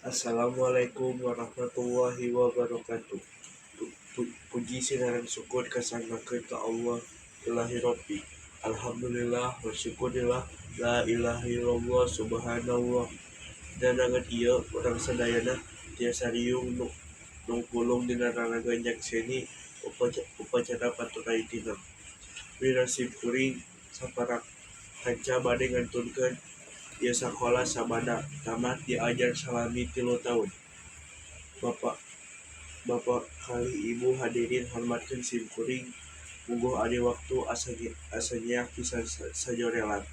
Assalamualaikum warahmatullahi wabarakatuh. Puji sareng syukur kasanggakeun ka Allah Ilahi Robbi. Alhamdulillah wa syukurillah la ilaha illallah subhanallah. Dina danget ieu urang sadayana tiasa riung nungkulung dina raraga nyakseni upacara paturay tinang. Wira simkuring sapara kanca bade ngantunkeun ieu sakola sabada tamat diajar salami 3 taun. Bapa kalih ibu hadirin hormatkeun simkuring puguh ari waktu asa nyeak pisan sajorelat.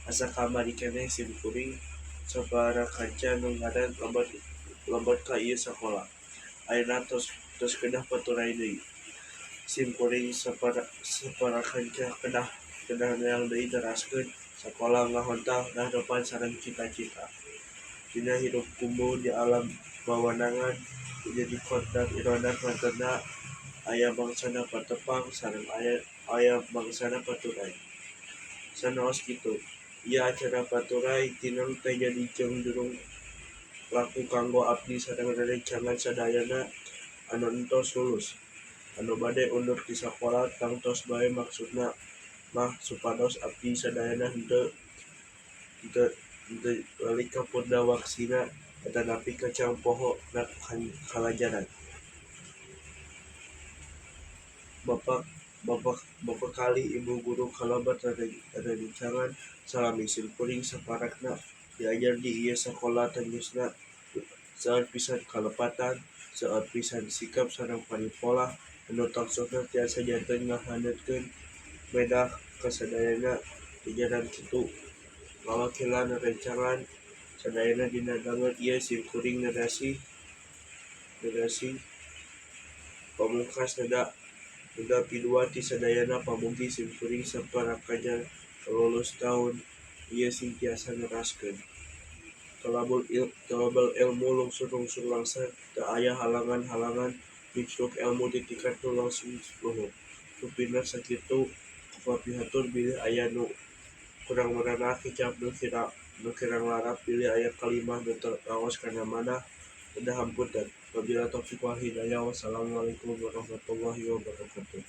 Asa kamari keneh simkuring sapara kanca nu ngaran lebet ka ieu sakola. Ayeuna tos kedah paturay deui. Simkuring sapara kanca kedah neang deui neraskeun sakola ngahontal harepan sareng cita-cita. Dina hirup kumbau di alam mawanangan jadi kodrat irodat mantena aya mangsana patepang sareng aya mangsana paturay. Sanaos kitu, ieu acara paturay tinang teh jadi jurung laku kanggo abdi sareng rerencangan sadayana anu entos lulus. Anu bade undur ti sakola tangtos bae maksudna mah supados abdi sadayana henteu lalik ka purdawaksina atanapi kacang poho na kalajaran. Bapa kalih ibu guru kalebet rerencangan salami simkuring saparakna diajar di ieu sakola tangtosna seueur pisan kalepatan, seueur pisan sikap sareng paripolah anu tangtosna tiasa janten ngahaneutkeun medah kasadayana jajaran kitu ngawakilan rerencangan sadayana dina danget ieu simkuring narasi pamungkas neda pidua ti sadayana pamugi simkuring sapara kanca lulus taun ieu sing tiasa neraskeun. Thalabul ilmu lungsur-lungsur langsar teu aya halangan-halangan micruk elmu ti tingkat nu langsung luhur. Rupina sakitu kupapihatur bilih aya nu kurang maranah kecap nu kirang larap bilih aya kalimah nu teu raos kana manah kedah hapunten. Wabillahi taufik wal hidayah wassalamualaikum warahmatullahi wabarakatuh.